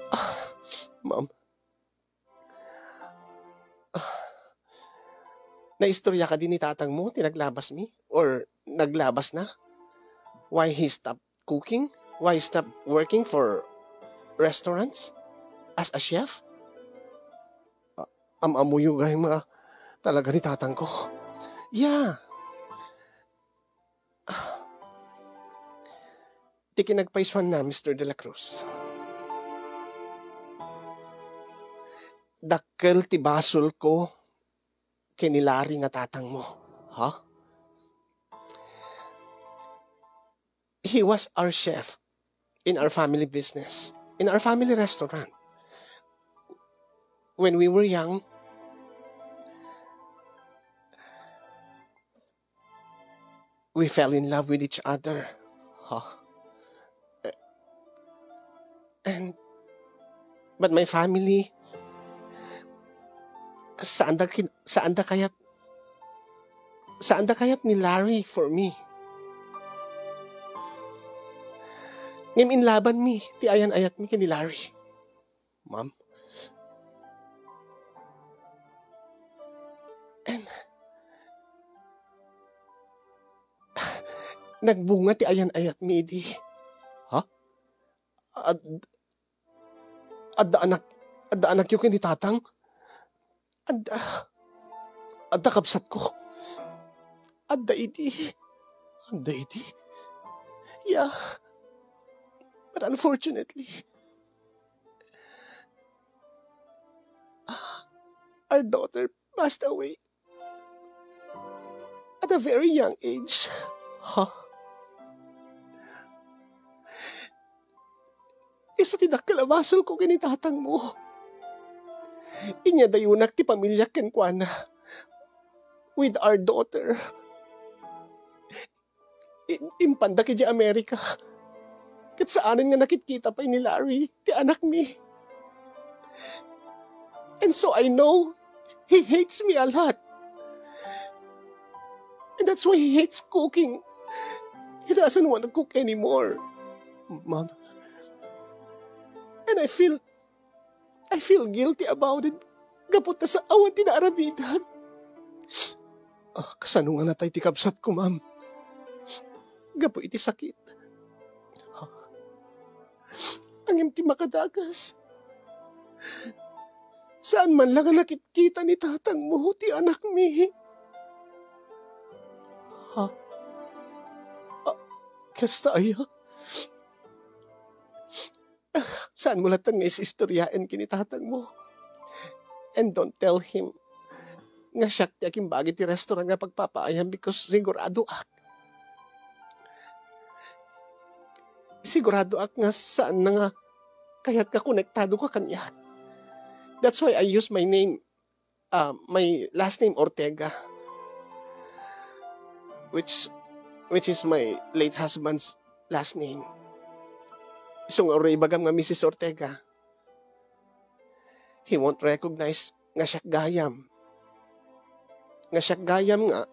Ah, ma'am. Ah, naistorya kadi ni tatang mo ti naglabas mi? Or naglabas na? Why he stopped cooking? Why he stopped working for restaurants? As a chef? Ah, am-amoyo gayam nga talaga ni tatang ko. Yeah. Ti kinagpaisuanna, Mister De La Cruz. Dakkel ti basolko ken ni Larry nga tatang mo. Ha? He was our chef in our family business, in our family restaurant. When we were young, we fell in love with each other. Huh? And, but my family, saanda kin-, saanda kayat, saanda kayat ni Larry for me. Ngem inlaban mi ti ayan-ayat mi ken ni Larry. Ma'am? And nagbunga ti ayan-ayat mi idi. Ha? Ad-, adda anak, adda anakyo ken ni tatang? Adda, adda kabsatko. Adda idi. Adda idi. Yeah. But unfortunately, our daughter passed away at a very young age. Huh? Isu ti dakkel a basolko ken ni tatang mo. Inyadayonak ti pamiliak kenkuana with our daughter. I-, impandak idiay Amerika. Ket saanen nga nakitkita pay ni Larry, ti anak mi. And so I know he hates me a lot. And that's why he hates cooking. He doesn't want to cook anymore, Ma'am. And I feel I feel guilty about it. Gapu ta sa awan ti naaramidan. Ah, kasano nga natay ti kabsatko, ma'am? Gapu iti sakit. Ngem ti makadagas, saan man la nga nakitkita ni tatang mo ti anak mi. Ha? Ah, kasta aya? Saan mo latta nga is-istoryaen ken ni tatang mo. And don't tell him nga siak ti agimbag iti restaurant nga pagpapaayam, because siguradoak. Siguradoak nga saan na nga kayat nga konektado ka kaniak. That's why I use my name, uh, my last name Ortega, which, which is my late husband's last name. Isu nga uray ibagam nga Missus Ortega, he won't recognize nga siak gayam. Nga siak gayam nga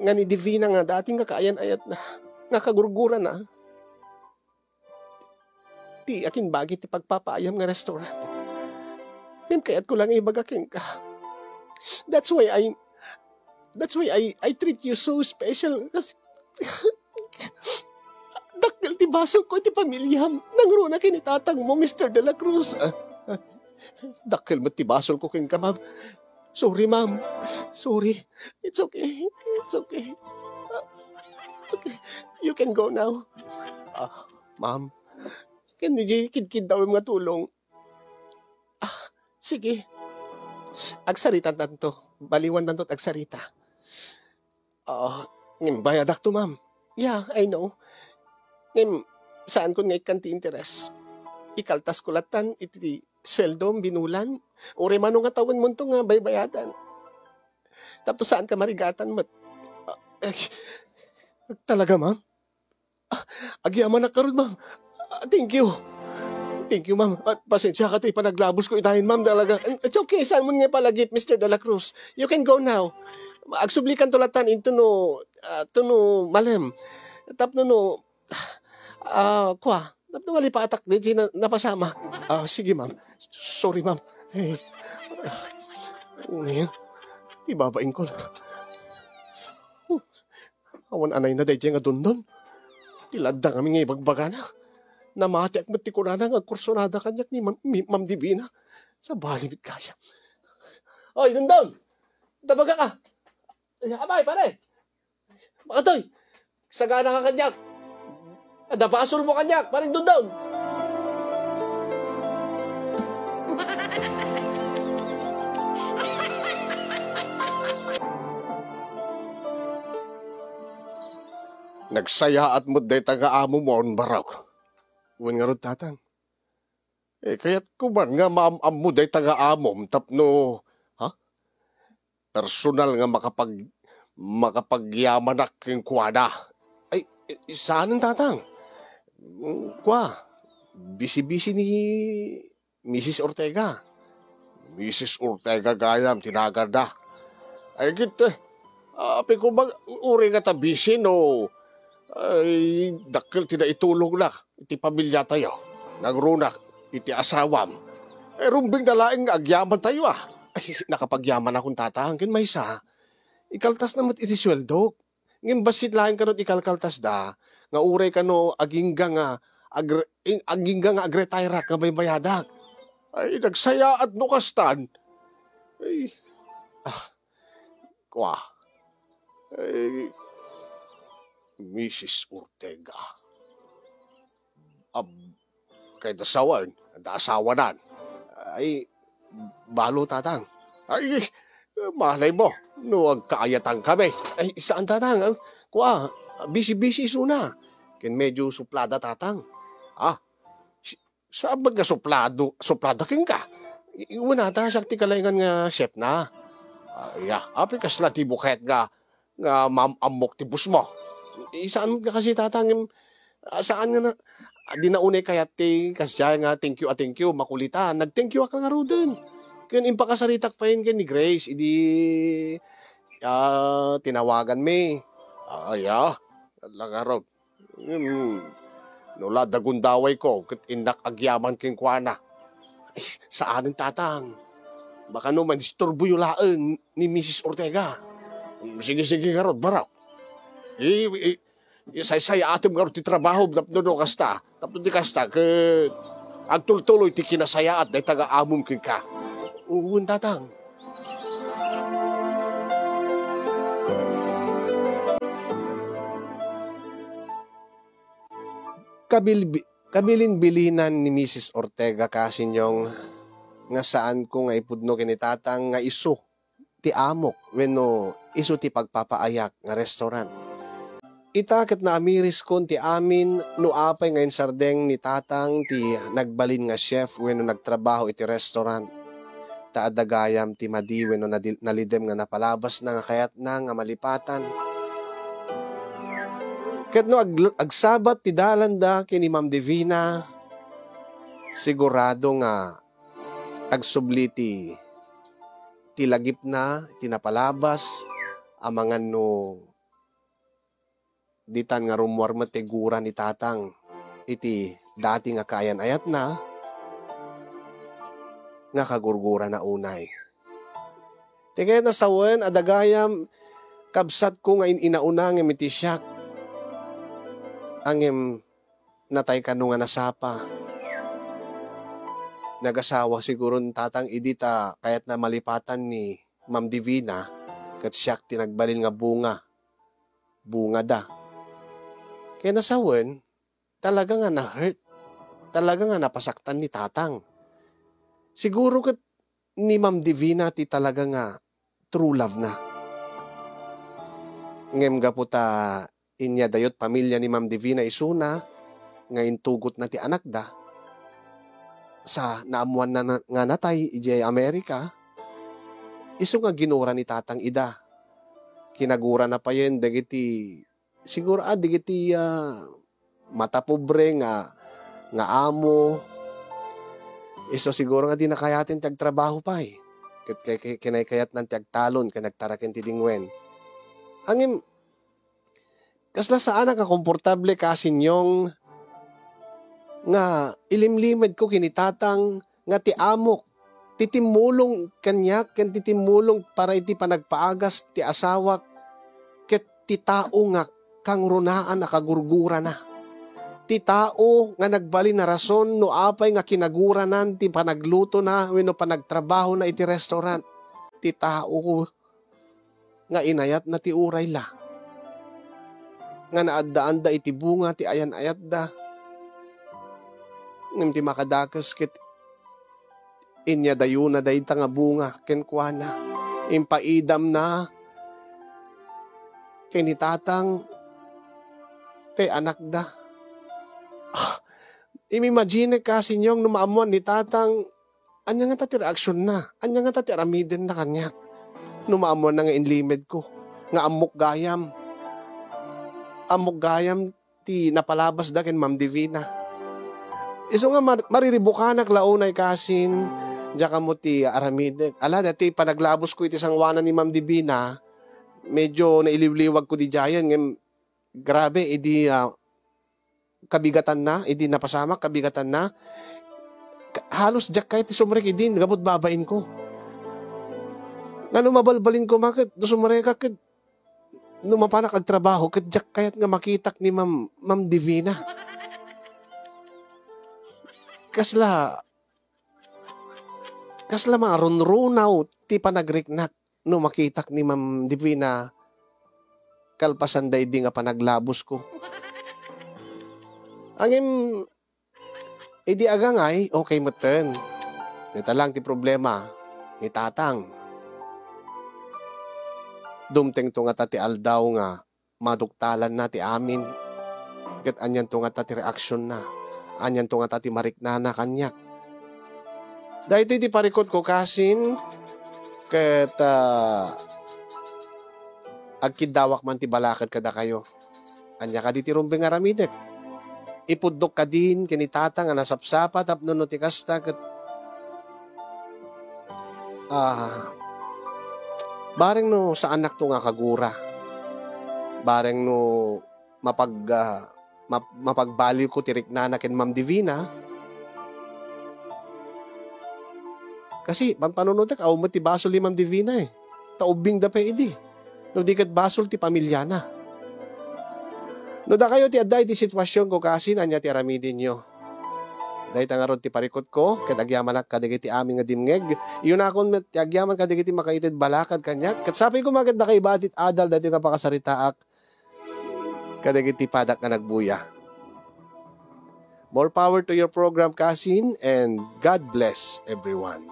nga ni Divina nga dati nga kaayan-ayatna, nga kagurgurana, ti akinbagi ti pagpapaayam nga restaurant. Ngem kayatko lang nga ibaga kenka. That's why I, that's why I, I treat you so special. Kas-, dakkel ti basolko iti pamiliam. Nangruna ken ni tatangmo, Mister De La Cruz. Ah, ah, dakkel met ti basolko kenka, ma'am. Sorry, ma'am. Sorry. It's okay. It's okay. Ah, okay. You can go now. Ah, ma'am. Ken diay kidkiddawem nga tulong. Ah, sige. Agsaritantanto. Baliwantanto agsarita. Ah, ngem bayadakto, ma'am. Yeah, I know. Ngem, saankon nga ikkan ti interes. Ikaltasko lattan iti sueldom binulan. Uray mano nga tawenmonto nga baybayadan. Tapno saanka marigatan met. Ah, eh, talaga, ma'am? Ah, agyamanak ngarud, ma'am. Ah, thank you. Thank you, ma'am. At pasensiaka ti panaglabusko idiay, ma'am, talaga. It's okay, saanmo nga ipalagip, Mister De La Cruz. You can go now. Agsublikanto lattan intono, ah, tono malem. Tapno no, ah, kua, tapno malipatak, diay na, napasamak. Ah, sige, ma'am. Sorry, ma'am. Eh, ah, ano yan? Ti babain ko na. Huh. Awan anayna daydiay nga Dondon. Ti ladda ngamin nga ibagbagana. Namatiak met ti kunana nga agkursunada kaniak ni Ma'am, ni Ma'am Divina. Sabali met gayam. Oy, Dondon! Tabaga ka! Ay, abay, pare! Makatoy! Sagana ka kaniak! Adda basolmo kaniak, Paring Dondon! Nagsayaat met dayta nga amomon, Barok. Wen ngarud, Tatang. Eh, kayatko man nga maam-ammo dayta nga amom tapno, ha? Personal nga makapag-, makapagyamanak kenkuana. Ay, eh, saanen, Tatang. Mm, kua, bisi-bisi ni Misis Ortega. Misis Ortega gayam ti naganna. Ay, ket, eh, apay koma, uray ngata bisi no, ay, dakkel ti naitulongna iti pamiliatayo. Nangrunak iti asawam. Eh, rumbengna laeng nga agyamantayo, ah. Ay, nakapagyamanakon, Tatang, ken maysa, ikaltasna met iti sueldok. Ngem bassit laeng kano ti kalkaltasda, nga uray kano agingga nga agre-, ing-, agingga nga agretairak nga baybayadak. Ay, nagsayaat no kastan. Ay, ah, kua. Ay, Misis Ortega. Ab-, kayat asawan, adda asawanan. Ay, balo, Tatang. Ay, malay mo, no agkaayatan kami. Ay, saan, Tatang? Ah, kua, bisi-bisi isuna. Ken medyo suplada, Tatang. Ah, si-, saan met nga suplado, suplada kenka? I-, iwanata, siak ti kalaingan nga chef na. Ah, ya, apay kasla ti buket nga nga maam-ammok ti boss mo. Saan nga kasi, Tatang, em, ah, saan nga na, ah, di na unay kayat ti kasdiay nga thank you a thank you, makulitan. Nag-thank you ak ngaruden. Ken impakasaritak payen ken ni Grace, idi, ah, tinawagan mi. Ah, ya. Langarod. Hmm. No la dagundawayko ket innak agyaman kenkuana. Ay, saanen, Tatang. Baka no manisturboyo laeng ni Misis Ortega. Hmm, sige, sige, ngarud, Barok. I, i, isaysayaatem ngarud ti trabaho tapno no kasta. Tapno di kasta, ket agtultuloy ti kinasayaat dayta nga amom kenka. Wen, Tatang. Kabilbi-, kabilin-bilinan ni Misis Ortega ka, Sinyong, nga saanko nga ipudno ken ni Tatang nga isu ti amok wenno isu ti pagpapaayak nga restaurant. Ita ket naamiriskon ti amin no apay nga insardeng ni Tatang ti nagbalin nga chef wenno nagtrabaho iti restaurant. Ta adda gayam ti madi wenno nadi-, nalidem nga napalabasna nga kayatna nga malipatan. Ket no ag-, agsabat ti dalanda ken ni Ma'am Divina, sigurado nga agsubli ti, ti lagipna, ti napalabas, amangan no Ditan nga rummuar met ti gura ni Tatang iti dati nga kaayan-ayatna nga kagurgurana unay. Ti kayatna sawen, adda gayam, kabsatko nga in-inauna ngem iti siak a ngem natay kano nga nasapa. Nagasawa siguro ni Tatang idi ta kayatna malipatan ni Ma'am Divina ket siak ti nagbalin nga bunga. Bungada. Kayatna sawen, talaga nga na-hurt. Talaga nga napasaktan ni Tatang. Siguro ket ni Ma'am Divina ti talaga nga true love na. Ngem gapu ta inyadayo ti pamilia ni Ma'am Divina isuna nga intugotna ti anakda, sa naammoanna na, nga natay idiay Amerika, isu nga ginura ni Tatang ida. Kinagurana payen dagiti, siguro, ah, dagiti, ah, matapobre nga, nga amo. Isu siguro nga di na kayaten ti agtrabaho pay. Ket kay, kay, kinaykayatnan ti agtalon ken agtaraken ti dingwen. Ngem, kasla saanak a komportable, Kasin Yong, nga ilimlimedko ken ni Tatang nga ti amok ti timmulong kaniak ken ti timmulong para iti panagpaagas ti asawak ket ti tao nga kangrunaan a kagurgurana. Ti tao nga nagbalin a rason no apay nga kinaguranan ti panaglutona wenno panagtrabahona iti restaurant. Ti tao nga inayatna ti urayda, nga naaddaanda iti bunga ti ayan-ayatda. Ngem ti makadakes ket inyadayona dayta nga bunga kenkuana. Impaidamna ken ni Tatang ti anakda. Ah, imagine, Kasin Yong, no maammoan ni Tatang, ania ngata ti reaksionna? Ania ngata ti aramidenna kaniak? No maammoanna nga inlimedko, nga ammok gayam. Ammok gayam ti napalabasda ken Ma'am Divina. Isu nga mar-, mariribukanak la unay, Kasin, diak ammo ti aramidek. Ala, daytoy panaglabusko iti sangoanan ni Ma'am Divina, medyo nailiwliwagko idiayen, ngem grabe, idi, ah, kabigatanna, idi napasamak, kabigatanna, ka-, halos diak kayat ti sumrek idi gapu ta babainko. Ngano mabalbalin koma ket no sumrekak ket no mapanak agtrabaho ket diak kayat nga makitak ni Ma'am, Ma'am Divina. Kasla, kasla marunrunaw ti panagriknak no makitak ni Ma'am Divina kalpasan daydi nga panaglabusko. Ngem, idi agangay, okay metten. Dayta lang ti problema ni Tatang. Dumtengto ngata ti aldaw nga maduktalanna ti amin. Ket anianto ngata ti reaksionna? Anianto ngata ti mariknana kaniak? Daytoy ti parikutko, Kasin, ket, ah, agkiddawak man ti balaked kadakayo. Ania kadi ti rumbeng nga aramidek? Ipuddok kadin ken ni Tatang a nasapsapa tapno no ti kasta ket, ah, bareng no saannakto nga kagura. Bareng no mapag-, ah, map-, mapagbaliwko ti riknana ken Ma'am Divina. Kasi, panpanunotek, awan met ti basol ni Ma'am Divina, eh. Ta ubbingda pay idi. No di ket basol ti pamiliana. No dakayo ti adda iti situasionko, Kasin, ania ti aramidenyo? Dayta ngarud ti parikutko, ket agyamanak kadagiti amin nga dimngeg. Iyunakon met ti agyaman kadagiti makaited balakad kaniak. Ket sapay koma ket dakayo ibatit adal daytoy nga pakasaritaak kadagiti padak nga nagbuya. More power to your program, Kasin, and God bless everyone.